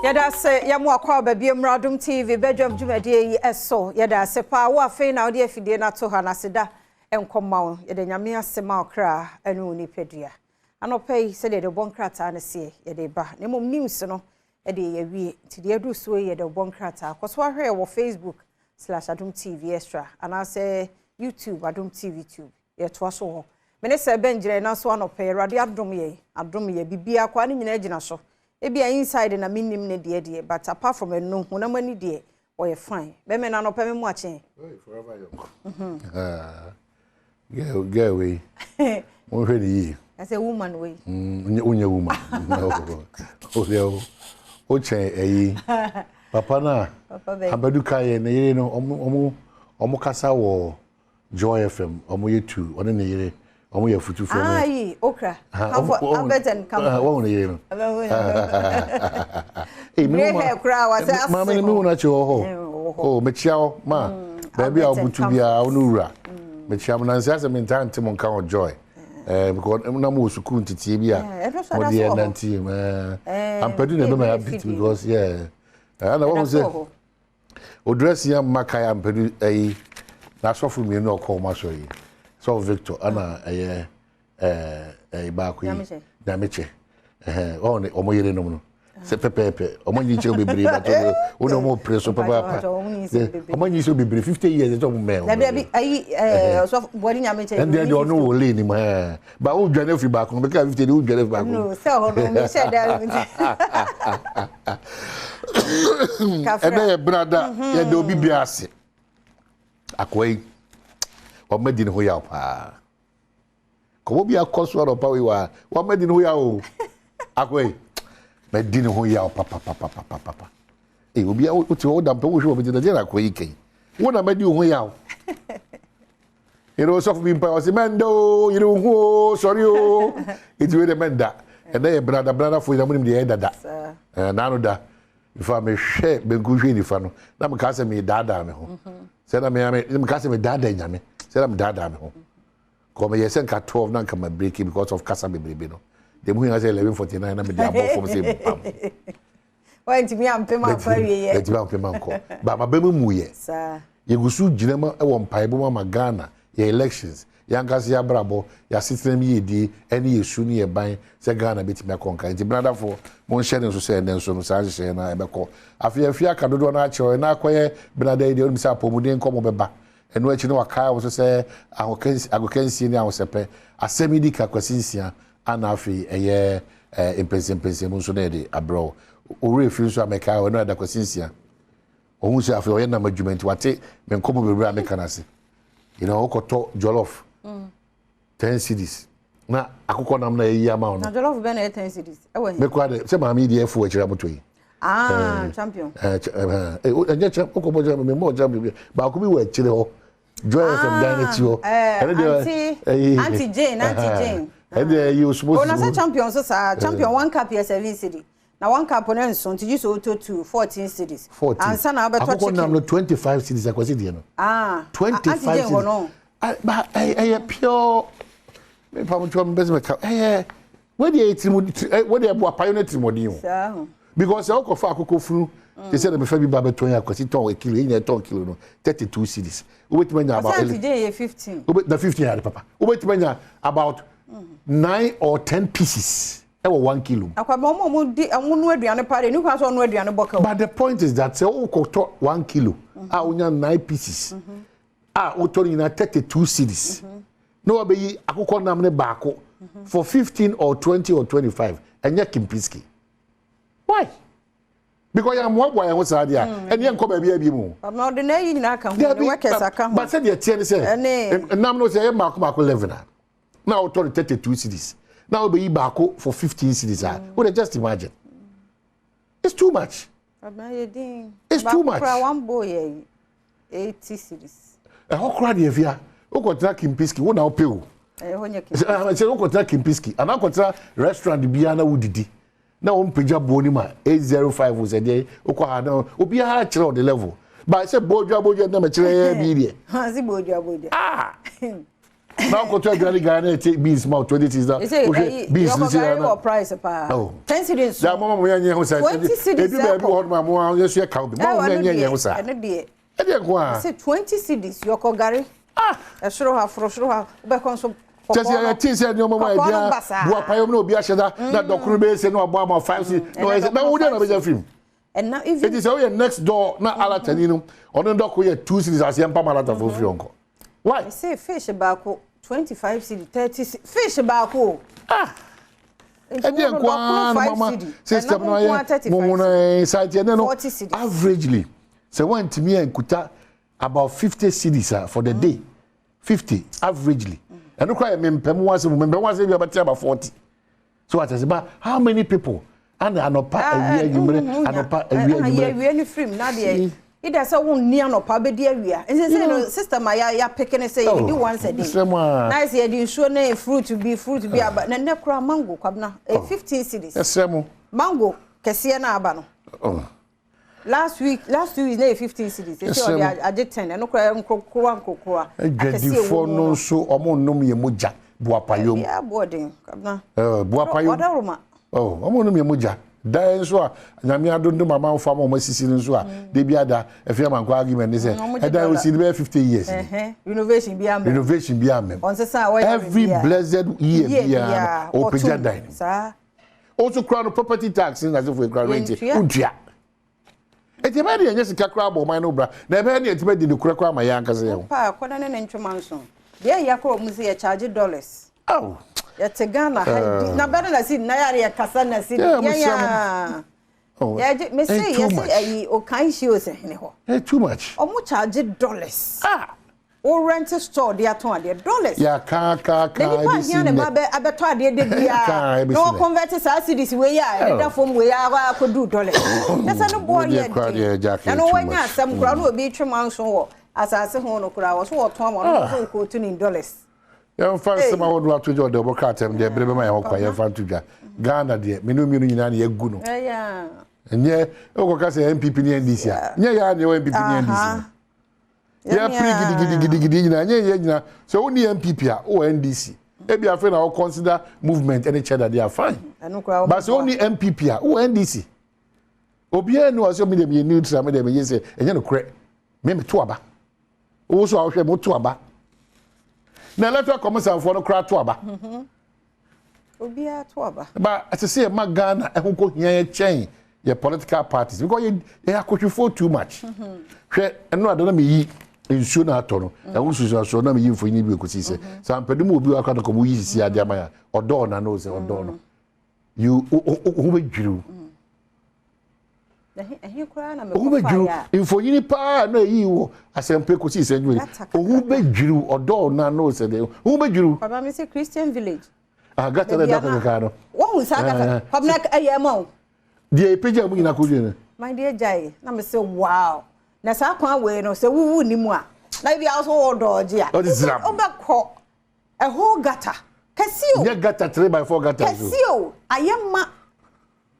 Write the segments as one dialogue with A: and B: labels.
A: Yɛda ase yɛmo akɔ aba bio mmra Adom TV badwam dwumadie yi ɛso. Yɛda ase paa wo afei na wode afidie no ato ha na aseda nkɔ ma wo. Yɛda Nyame ase ma wo kra ɛne wo nipadua. Anɔpa yi sɛdeɛ yɛde bɔ nkrataa no seɛ yɛde ba. Na mmom news no ɛde yɛwie nti deɛ aduru soɔ yi yɛde bɔ nkrataa. Kɔ so ahwɛ yɛ wɔ Facebook slash Adom TV Extra anaasɛ YouTube Adom TV Tube. Yɛtoa so hɔ. Mene sɛ bɛngyina yɛn nan so anɔpa yi Awurade adom yɛn adom yɛ biribiara kwa ne nyinaa gyina so. Ebia inside na mennim ne deɛ deɛ but apart from ɛno honam ani deɛ ɔyɛ fine. Bɛmɛ na anɔpa me mu akye.
B: Hey, forever young. Girl, girl wei. Monhwɛ ne yie.
A: Ɛsɛ woman wei.
B: Wonyɛ woman. Wodeɛ wokyɛn ɛyi. Papa no a Abadu ka yɛ ne yere no ɔmo ɔmo kasa wɔ Joy FM ɔmo yɛ tu ɔne ne yere ɔmo yɛ futufo.
A: Ah yi okra. Comfort Albert and Comfort.
B: Wɔn ne yere no.
A: Ee mi ma
B: maame ne mi wuna kyi wɔ hɔ. Oh mekyia hɔ ma baabi a ɔbutu biara ɔno wura. Mekyia mo nansi asɛ mi ntaa nte mo nka wɔ Joy. Because na mo wɔ sukuu ntetie bi a mo deɛ nante mu. Ampadu na ɛbɛma ya beat because yeah. Ɛna wɔn sɛ Odurasi amma kae ampadu ɛyi n'asɔfo mmienu a ɔkɔ wɔn asɔre yi sɔfo Victor ɛna ɛyɛ ɛɛ ɛyi baako yi Nyamekyɛ ɛhɛn wɔn ne wɔn yerenom no sɛ pɛpɛɛpɛ wɔn anyi kyɛw bebree bàtɛ wɔn wɔn ne wɔn pere so papaapa wɔn anyi kyɛw bebree 50 years ɛsɛ wɔn mɛn
A: wɔn. Dabi ayi ɛɛ ɔsɔfo Buhari Nyamekyɛ.
B: Ɛndeɛ deɛ ɔno wɔ lane mu ɛɛ ba o dwane afiri baako no bɛka 50 de o dwane afiri baako.
A: No sɛ ɔno mi hyɛ dɛ mi ti.
B: Ɛnɛ yɛ brada yɛde obi bi ase akoa yi wɔmadi ne ho yaw paa kɔmɔ bi akɔ so anɔpa wei wa wɔmadi ne ho yaw o akoa yi madi ne ho yaw papapapapapa ee obi a wote hɔ woda mpɛ wohwɛ wɔ mi ti na deɛ na akoa yi kɛn wo na madi wo ho yaw yɛrɛ osɔfo bi mpa ɔsi mɛnda o yɛrɛ wo ho o sɔre o eti wei de mɛnda ɛnɛ yɛ brada brada fo yɛn mo nim deɛ yɛ dada ɛɛ n'ano da nfa mehwɛ benku hwɛ nifa no na meka sɛ medaadaa me ho sɛ na me meka sɛ medaadaa nyame sɛ na medaadaa me ho kɔ meyɛ sɛ nka 12 na nka ma break because of kasa bebrebe no deɛ mu hia sɛ 11:49 na mede abɔ fam sɛ pam.
A: Wɔntumi ampem ankɔ awieɛ.
B: Ɛntumi ampem ankɔ ba ma bɛmu mu yɛ yɛgu so gyina mu wɔ mpaebɔ mu ama Ghana yɛ elections yɛankasa yɛ abrabɔ yɛasetena mu yiedie ɛne yɛ su ne yɛ ban sɛ Ghana bɛtumi akɔ nkan nti benadafoɔ monhyɛ ne nso sɛ ɛnɛ nso no saa nhyehyɛeɛ no ɛbɛkɔ afei afei aka dodoɔ no akyerɛ na akɔyɛ benada yi deɛ wonim sɛ apɔmuden nkɔmmɔ bɛba ɛno akyi no wakae wo so sɛ agokansie ne ahosɛpɛ asɛm yi di ka Kwasi Nsia ana afei ɛyɛ mpɛnsɛmpɛnsɛmu nso na yɛde abrɛ wo owurɛ efiri nso a mɛka ɛno ada Kwasi Nsia ohun sɛ afei ɔyɛ nam adwuma nti wate me nkɔmmɔ bebree a meka no ase wokɔtɔ jollof 10 cedis na akokɔ nam na ɛyi ama wo no
A: na jollof bɛn na ɛyɛ 10 cedis ɛwɔ he
B: mekora de sɛ maame yi deɛ ɛfo akyire amoto yi.
A: Ah, champion.
B: Ɛnyɛ champion wokɔbɔ champion memmɔ champion bi baako bi wɔ akyire hɔ Joy FM dan n'akyi hɔ.
A: Ɛne deɛ Auntie Jane, Auntie Jane.
B: Ɛne deɛ ɛyi osimosi.
A: O na sɛ champion so saa champion one cup yɛ 7 cedi na one cup no nso nti gye sɛ wotɔ 2 14 cedis.
B: 14
A: ansa na wobɛtɔ chicken.
B: Akokɔ nam no 25 cedis akwasi deɛ no.
A: Ah,
B: 25
A: Auntie Jane hɔ no.
B: Ba ɛyɛ pure mepa mo twɛ mbɛsɛ mɛka ɛyɛ wei deɛ ɛtirimu wei deɛ ɛboa payo no tirimɔden o.
A: Saa ho.
B: Because sɛ wokɔfa akokɔ funu te sɛ na mefa bi ba bɛtɔn yɛ akwasi tɔn kilo yɛ nyinaa tɔn kilo no 32 cedis wobɛtumi anya about
A: Ɔsɛ Auntie Jane yɛ 15.
B: Na 15 yɛ ade papa wobɛtumi anya about 9 or 10 pieces ɛwɔ 1 kilo.
A: Akwaba ɔmo ɔmo di ɔmo nu aduane pa de ne kwan sɛ ɔno aduane bɔ ka o.
B: But the point is that sɛ wokɔtɔ 1 kilo a wonya 9 pieces a wotɔ no nyinaa 32 cedis na wabɛyi akokɔ nam ne baako for 15 or 20 or 25 ɛnyɛ Kempinski. Why? Because yɛn amoaboa yɛn ho saa deɛ a ɛne yɛn nkɔ baabi abi mu.
A: Ɔmo ɔde na eyi nyinaa ka ho ne workers aka ho.
B: But sɛdeɛ teɛ ne sɛ nam no sɛ ɛyɛ mmaako mmaako 11 a na wotɔ no 32 cedis na wobɛyi baako for 15 cedis a wo de just imagine it's too much. It's too much.
A: Baako one bowl yɛ 80 cedis.
B: Ɛhɔ koraa deɛ fia wokɔtena Kempinski wo na wopɛ o.
A: Ɛhɔ nyɛ Kempinski.
B: Sɛ wokɔtena Kempinski anaa wokɔtena restaurant biara na wodidi na wɔn mpagya buo no mu a 805 sɛ deɛ wokɔ ha na obiara kyerɛ ɔde level ba sɛ bodwa bodwa na mɛkyerɛ yɛ bi deɛ.
A: Si bodwa bodwa.
B: Ah. Na wokɔtɔ aduane Ghana na ɛte beans ma wo 20 cedis na wohwɛ beans no si
A: na. Wɔ price paa.
B: Oh.
A: 10 cedis.
B: Da mo mo yɛ nyɛ ho saa.
A: 20 cedis.
B: Ebi baabi wɔ hɔ nom a mo yɛ so yɛ ka bi. Mo mo yɛ nyɛ ho saa.
A: Ɛno deɛ.
B: Ɛdeɛ nko a.
A: Sɛ 20 cedis yɔkɔ gari.
B: Ah.
A: Ɛsoro ha foro soro ha wobɛkɔ nso.
B: Kyɛ sɛ yɛte sɛ nneɛma mu a ɛbia buapayɔm na obi ahyɛ da na dɔkono bɛyɛ sɛ na wabɔ ama 5 cedis na ɔyɛ sɛ na wo deɛ na bɛgya firim.
A: Ɛna even.
B: Eti sɛ woyɛ next door na alatani no ɔno dɔko yɛ 2 cedis aseɛ mpam alatafoɔ firi ɔnkɔ. Why?
A: Me se fish baako 25 cedi 30 cedi fish baako o.
B: Ah. Ɛdeɛ nko ara na mama system no ayɛ nwonwona saa nti ɛnɛ no averagely sɛ wantumi ankuta about 50 cedis a for the day 50 averagely ɛno koraa yɛ mempɛ mu asɛm mempɛ mu asɛm bi abɛte aba 40 So wate ase? But how many people ana anɔpa
A: ah,
B: awia
A: eh,
B: anwummere
A: mm, mm,
B: anɔpa
A: eh,
B: awia anwummere.
A: Yɛ awia no firim na deɛ ida sɛ wo nni anɔpa bɛdi awia nti sɛ no system a yɛapeke ne sɛ yɛdidi
B: oh,
A: once a day na sɛ yɛde nsuo ne fruit bi aba na nnɛ koraa mango kwabena 15 eh, cedis
B: ɛsrɛ mo
A: mango kɛseɛ no aba no
B: oh.
A: Last week, last 2 weeks na yɛ 15 cedis. Esi ɔde agye 10. Ɛno koraa nkrokrowa nkrokrowa.
B: Adwadifoɔ no nso wɔn nnom yɛ mogya buapayom.
A: Ɛbi aboɔden kabena.
B: Ɛɛ buapayom.
A: Ɔdawuruma.
B: Oh, wɔn nnom yɛ mogya. Dan nso a nyame adondom amanfo ama wɔn asisi no nso a mm. de bi ada efi amankɔ argument ne sɛ mm, ɛdan osi no bɛyɛ 50 years.
A: Renovation bi amem.
B: Renovation bi amem.
A: Ɔnsesa a wɔyɛ
B: Every blessed year biara ɔpagya dan.
A: Saa.
B: Wo nso kura no property tax ne n'asefo ekura rent wontua. Eti ɛbɛyɛ de yɛnyɛ sika koraa bɔ ɔman no bra na ɛbɛyɛ de yɛtumi adi nokorɛ koraa ma yɛn ankasa yɛn ho.
A: Paa kɔda ne ne ntwema nso. Deɛ ɛya koraa ɔmo sɛ yɛ charge dollars.
B: Aw.
A: Yɛte Ghana ha di na bɛde na si na yare yɛ kasa na si
B: Yeah,
A: yɛn ya.
B: Oh,
A: Yɛgye me se yɛse ayi okan hyia osehene hɔ.
B: Eh, too much.
A: Ɔmo charge dollars.
B: Ah.
A: Wo rent store de atɔn adeɛ dollars.
B: Yɛ aka aka aka
A: Na nipa
B: ebesi
A: ahia ne
B: nnɛ.
A: ba bɛ abɛtɔ adeɛ da
B: Aka
A: biara
B: ebesi
A: na
B: nnɛ.
A: wɔ convert saa cedis wei a ɛdeda fam wei a akɔduru dollars. Na sɛ no boɔ
B: Wo deɛ
A: yɛ
B: koraa
A: den.
B: deɛ Jack
A: Na
B: yɛ
A: no
B: too
A: wanya
B: much.
A: asɛm koraa na obi retwe manso wɔ asase ho no koraa wɔ so wɔtɔn ama no so wɔkɔtu ne in dollars.
B: Yɛmfa
A: Ei.
B: nsɛm ahodoɔ ato dwa ɔde ɔbɔ krataa mu deɛ bere bɛma yɛn ho kwan yɛmfa nto dwa. Ghana deɛ me ne wo mmienu nyinaa na yɛagu no.
A: Ɛyɛ a.
B: Ɛnyɛ wokɔka sɛ NPP ne NDC a nyɛ yɛ a na yɛwɔ NPP ne NDC no.
A: Aha.
B: Yɛpere gidigidigidi nyinaa nyɛ yɛ nyinaa sɛ wonni NPP a wowɔ NDC ebi afei na wo consider movement ɛne cheddar deɛ a fine but sɛ wonni NPP a wowɔ NDC obiara ni wɔ sɛ me deɛ meyɛ neutral me deɛ meyɛ sɛ ɛnyɛ nokorɛ me meto aba wo so a wohwɛ me woto aba na electoral commission foɔ no koraa to aba
A: Obiara to aba.
B: Ba ɛsɛ sɛ yɛma Ghana ɛho kɔ hia yɛ kyɛn yɛ political parties because yɛ yɛ akɔhwifoɔ too much. Hwɛ ɛno ada na meyi nsuo na atɔ no ɛho nsusuasoɔ na meyi mfonyin bi kɔsi sɛ sɛ ampɛde mu obi wɔ akora no kɔm woyi sisi adeɛ ama yɛ ɔdɔɔ na no sɛ ɔdɔɔ no you wo ho bɛdwiriw. Ohu bɛdwiriw mfonyin paa na eyi wɔ asɛmpa kɔsi sɛ nwere ohu bɛdwiriw ɔdɔɔ na no sɛ deɛ ohu bɛdwiriw.
A: Papa mi sɛ Christian village.
B: Ah, gata na ɛda kakra no.
A: Wɔn saa gata papa na ɛyɛ ɛma o.
B: Deɛ epagya mu nyinaa kɔdwiri no.
A: Man deɛ gyae na mi sɛ wow na saa kwan wei no sɛ wuwu ni mu a na ebi aso wɔ dɔɔgye a.
B: Ɔde ziram.
A: Wobɛkɔ ɛhɔ gata kɛse o.
B: Nyɛ gata 3 by 4 gata.
A: Kɛse o ayɛ ma.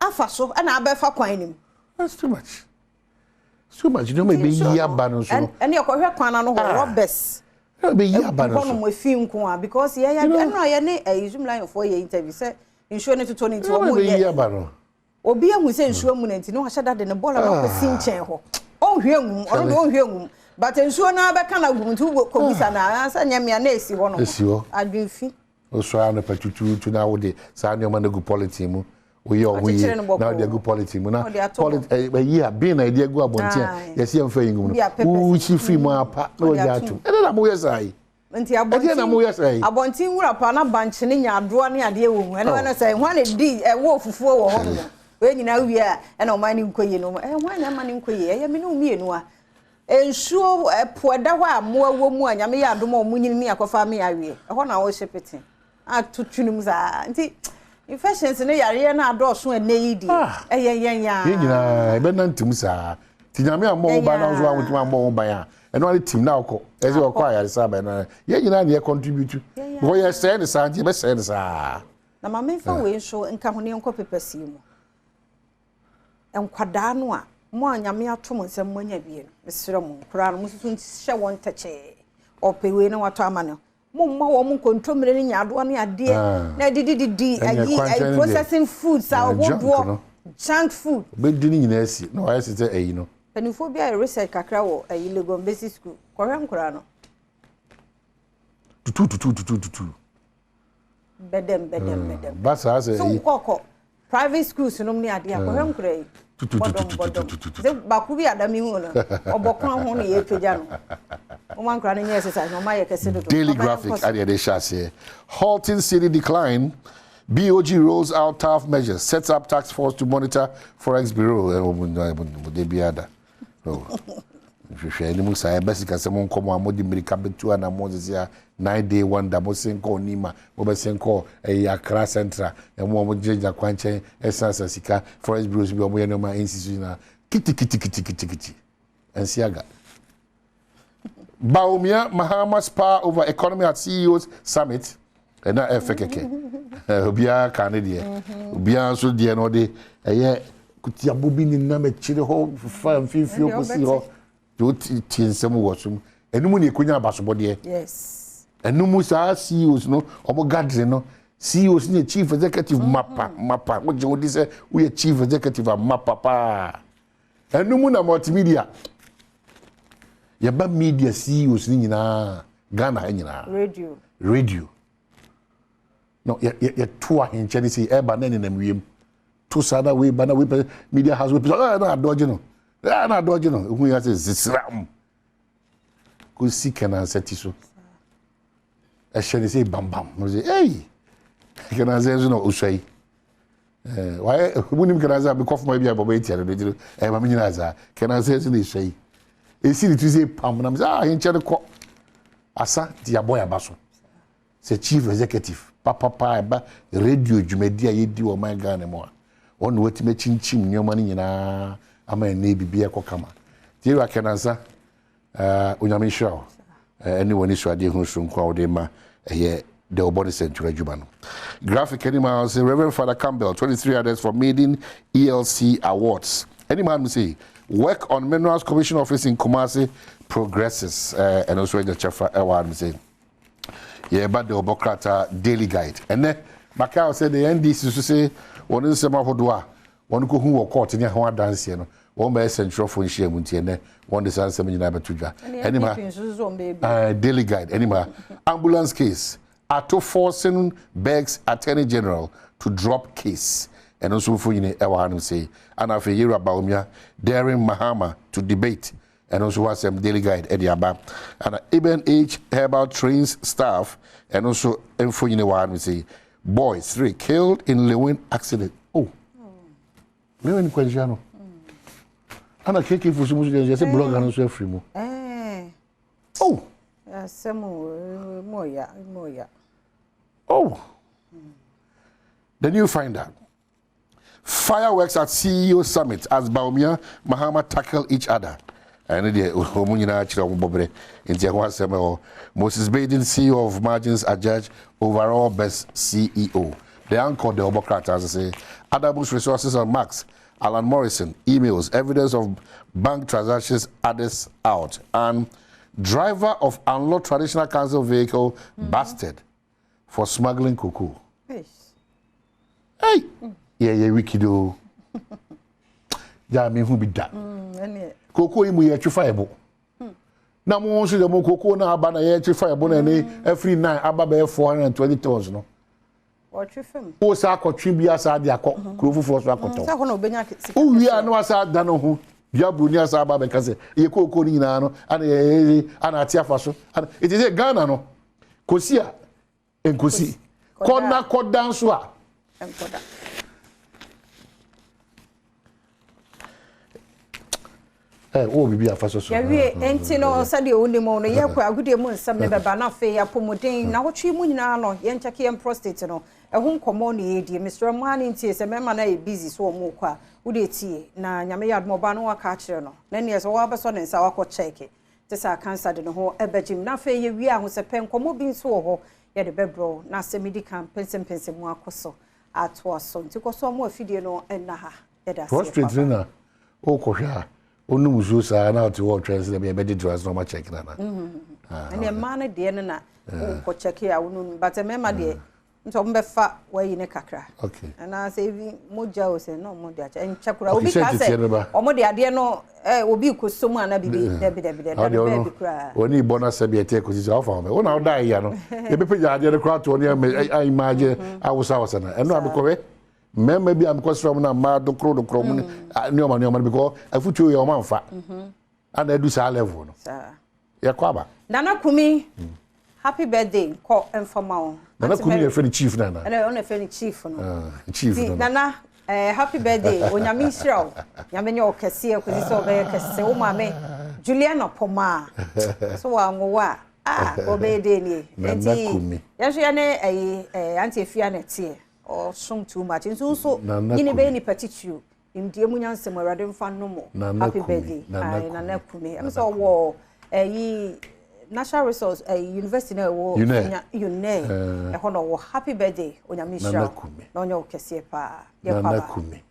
A: Afa so na abɛfa kwan no mu.
B: That's too much. It's too much. Nneɛma ebeyi aba no nso no.
A: Ɛne ɛkɔhwɛ kwan ano hɔ rɔbɛs.
B: Nneɛma ebeyi aba no nso.
A: Hɔnom efi nko a because yɛ yɛ ɛno a yɛ ne ɛyi Zoom lion foɔ yɛ interview sɛ nsuo ne totɔ ne nti wɔn yɛ.
B: Nneɛma ebeyi aba no.
A: Obi ehu sɛ nsuo mu na nti ne wahyɛ da de ne bɔɔla no akɔsi nkyɛn hɔ. Ɔnhwie ngum ɔno de ɔnhwie ngum but nsuo no abɛka na gum nti wokɔ bisa na sɛ nyɛ mmea na esi hɔ no.
B: Esi hɔ.
A: Adwinfi.
B: Wosɔre anɔpa tutuutu na wode saa nneɛma no agu polythene mu. Woyɛ wo ho yie na wode agu polythene mu na polythene ɛyi a bin na yɛde agu abɔnten a yɛsi yɛmfa yi ngu mu no. Wokyi firi mu apa na wɔde atom. Ɛdɛn na moyɛ saa yi?
A: Nti abɔnten abɔnten nwura pa na bankye ne nyaadoa ne adeɛ wɔ mu. Ɛno ɛno sɛ hwan na di ɛwɔ fufuo wɔ hɔ nom. Wei nyinaa wie a ɛna ɔman no nkɔ yie no. Ɛyɛ hwan na ɛma no nkɔ yie? Ɛyɛ me ne wo mmienu a. Nsuo ɛpo ɛda hɔ a mmoa wɔ mu a Nyame yɛ adom a ɔmo nyini ne akɔfa ame aweɛ. Ɛhɔ na wɔhyɛ pete. Ato twene mu saa. Nti infections ne yareɛ no adɔɔso ɛnɛ yi deɛ. Ɛyɛ yɛn yaa.
B: Yɛn nyinaa ɛbɛnante mu saa. Nti Nyame ammɔ ho ban na wo nso woantumi ammɔ ho ban a, ɛno ara ne tim na wokɔ. Ɛsɛ ɔkɔ ayaresa aba ɛno ara. Yɛn nyinaa na yɛ contribute. Because yɛsɛe no saa nti yɛbɛsɛe no saa.
A: Na ma memfa wei nso nka ho ne yɛnkɔ paper yi mu. Nkwadaa no a mo a Nyame ato mo nsam moanya wie no, mesrɛ mo, nkoraa no, mosusu nhyɛ wɔn tɛkyɛɛ. Ɔpɛ wei na watɔ ama no. Momma wɔn nkontommire ne nyaadoa ne adeɛ na ɛdidididi ayi ayi processing foods ahodoɔ, junk food.
B: Obɛdi ne nyinaa asi na wayɛ sɛ ayi no.
A: Mpanimfoɔ bi ayɛ research kakra wɔ ayi Legon Basic School. Kɔhwɛ nkoraa no.
B: Tutu tutu tutu tutu.
A: Bɛdɛm bɛdɛm bɛdɛm.
B: Ba saa sɛ
A: So wokɔkɔ private schools nom ne adeɛ akɔhwɛ nkora yi. Bɔdɔm bɔdɔm. Sɛ baako bi ada mi hu no, ɔbɔ kwan ho na yɛpagya no. Wɔn nkora no nyɛ exercise na wɔn ayɛ kɛse dodo.
B: Daily Graphic adeɛ de hyɛ aseɛ. Halting cedi decline, BOG rolls out tough measures, sets up task force to monitor forex bureau. Ɛwɔ de bi ada. Nhwehwɛ anim saa ɛbɛ sikasɛm nkɔmɔ a mode mmirika bɛtu anammɔ sisi a 9 day wonder, mo sen kɔɔ Nima, mo bɛ sen kɔɔ ɛyɛ Accra Central, ɛmo a mo gyinagyina kwankyɛn ɛsansa sika forex bureaus bi a wɔyɛ nneɛma ɛnsi so nyinaa kitikitikitikitikiti ɛnsi aga. Bawumia Mahama spar over economy at CEOs summit. Ɛna ɛfɛ kɛkɛ, obiara ka ne deɛ, obiara nso deɛ no ɔde ɛyɛ kutiabo bi nenam akyire hɔ fa mfimfini kɔsi hɔ deɛ ɔtie nsɛm wɔ so ɛnum ne ɛkɔnya abasobɔdeɛ. Ɛnum saa CEOs no ɔmo gathering no, CEOs ne chief executive mapa mapa wogye wodi sɛ woyɛ chief executive a mapa paa. Ɛnum na multimedia yɛba media CEOs ne nyinaa Ghana ha nyinaa.
A: Radio.
B: Radio no yɛ yɛ yɛto ahenkyɛ ne sɛ ɛba na nenam wiem to saa na wei ba na wei pɛ media house wei pɛ ɛɛ na adɔgye no, ɛɛ na adɔgye no ehu yɛ sɛ zisram kò si kɛnansa ti so ɛhyɛ ne sɛ bambam mo sɛ ɛyi kɛnansa nso na osua yi wayɛ mu nim kɛnansa a mekɔ fama bi a bɔbɔ etia no do gyina maame nyinaa saa kɛnansa nso na esua yi esi ne ti sɛ pam na mo sɛ ah ahenkyɛ no kɔ asa ti abɔ yaba so sɛ chief executive papapa ɛba radio dwumadi a yɛdi wɔ ɔman Ghana mu a wɔn na wɔatumi akyinkyim nneɛma no nyinaa ama ɛnɛ biribi ɛkɔ kama. Tie wura Kɛnansa, Onyame nhyira wo ɛne wɔn isuadeɛ ho sonko a wɔde ma ɛyɛ deɛ wɔbɔ ne sɛntwerɛ adwuma no. Graphic anim a ɔsɛ Reverend Father Campbell, 23 others for maiden ELC awards. Anim ha no sɛ work on Minerals Commission office in Kumasi progresses. Ɛno nso agya kyɛfa ɛwɔ ha no sɛ yɛba de ɔbɔ krataa Daily Guide. Ɛnɛ maka sɛ the NDC so sɛ wɔn nsɛm ahodoɔ a wɔn kɔhu wɔ court ne ho adanseɛ no wɔn bɛyɛ sɛntwerɛfoɔ nhyia mu, nti ɛnɛ wɔn de saa nsɛm nyinaa bɛto dwa. Anim ha Daily Guide anim ha, ambulance case, Ato Forson begs Attorney General to drop case. Ɛno nso mfonyini ɛwɔ hanom sei. Ana afei Yewura Bawumia daring Mahama to debate. Ɛno nso ho asɛm Daily Guide ɛde aba. Ana Eben H Herbal trains staff. Ɛno nso mfonyini wɔ hanom sei. Boy three killed in Lewin accident. Oh, Lewin kwanhyia no. Ana KK Fosu mu nso deɛ sɛ blogger no nso afiri mu. Oh.
A: Asɛm mu ɔya mu ɔya.
B: Oh. The New Finder. Fireworks at CEO summit as Bawumia, Mahama tackle each other. Ɛne deɛ wɔn nyinaa kyerɛ wɔn bɔberɛ nti ɛho asɛm ɛwɔ. Moses Baiden, CEO of Margins, adjudged overall best CEO. The anchor de ɔbɔ krataa sɛ Adamus Resources and Max Alan Morrison emails, evidence of bank transactions, others out, and driver of Anlo Traditional Council vehicle busted for smuggling cocoa. Hey, yeah, wicked o. Gya me hu bi da. Cocoa yi mu yɛ twe fa ɛbo. Na mo nso de mo cocoa na aba na yɛ twe fa ɛbo na ɛne every nine aba bɛyɛ 420 tons no.
A: Wɔtwe fam.
B: Wo sa akɔtwe bi asa de akɔ kuro foforɔ so akɔtɔ.
A: Sɛ hɔ na obɛnya sika.
B: Wowie a na wasa ada no ho dua buroni asa aba bɛka sɛ ɛyɛ kookoo no nyinaa no ana yɛyɛ ana ate afa so ana ɛti sɛ Ghana no kɔsi a nkosi kɔna kɔda nso a
A: nkɔda.
B: Wowɔ biribi afa so so.
A: Yɛwie nti no, sɛdeɛ wonim no, yɛkɔ agodie mu nsɛm ne bɛba. Na afei apɔmuden na wotwe mu nyinaa no, yɛnkyɛke yɛn prostate no ɛho nkɔmmɔ ne yɛdie. Mesrɛ mmaa no ntie sɛ mmarima no ayɛ busy so wɔn kɔ a wode tie na Nyame yɛ adom ɔbaa no waka akyerɛ no na neɛ sɛ wɔabɛsɔ ne nsa wakɔ kyɛke te sɛ cancer de ne ho ɛbɛgyim. Na afei yɛwie ahosɛpɛ nkɔmmɔ bi nso wɔ hɔ yɛde bɛbrɛ na asɛm di kan pɛnsɛmpɛnsɛm mu akɔ so atoa so, nti kɔ so ɔmo afidie no ɛnna ha. Yɛda ase.
B: Prostate no na wokɔhwɛ a. Wonum nsuo saa na ɔte hɔ ɔtwɛn sɛ ɛbɛyɛ bɛgye to ase na ɔma check na na.
A: Ɛnna mmaa no deɛ no na wokɔ check a wonum, but mmarima deɛ nti ɔmo bɛfa wayi ne kakra. Anaasɛ ebi mogya o, sɛ na ɔmo de akyɛ, nkyɛ koraa. Obi ka sɛ ɔmo de adeɛ no obi kɔ so mu ana bibi. Dabi, dabi, dabi, dabi, baabi koraa.
B: Wɔne ibɔ na sɛ bi ɛte kɔsi sɛ ɔfa wɔn na ɔda ya no, ebɛpɛgya adeɛ no koraa to ɔne ɛmɛ ayimaagye awosawɔsa na ɛno abekɔhwɛ mmarima bi a mekɔsrɛ mu na mmaa dokoro dokoro mu nneɛma nneɛma no, because afutuo yɛ ɔmo amfa ana adu saa level no. Yɛkɔ aba.
A: Nana Kumi, happy birthday kɔ mfama wo.
B: Nana Kumi yɛ fɛ no chief nana.
A: Ɛna ɔna fɛ no chief no.
B: Chief no.
A: Nana, happy birthday. Onyame nhyira wo, Nyame nyɛ wo kɛseɛ kɔsi sɛ ɔbɛyɛ kɛse. Wo maame Juliana Pɔmaa so wanwowa a, ɔbɛyɛ dɛ nie.
B: Nti
A: yɛn nso yɛne ɛyi Auntie Efia na ɛteɛ. Ɔsom too much nso nyini bɛyɛ nipa titiriw, nimdeɛ mu nyansɛm, Awurade mfa no mo. Happy birthday, Nana Kumi. Ɛm sɛ ɔwɔ ɛyi National Resource ɛyi University na ɛwɔ UNE ɛhɔ na ɔwɔ. Happy birthday, Onyame nhyira na ɔnyɛ wo kɛseɛ paa.
B: Nana Kumi.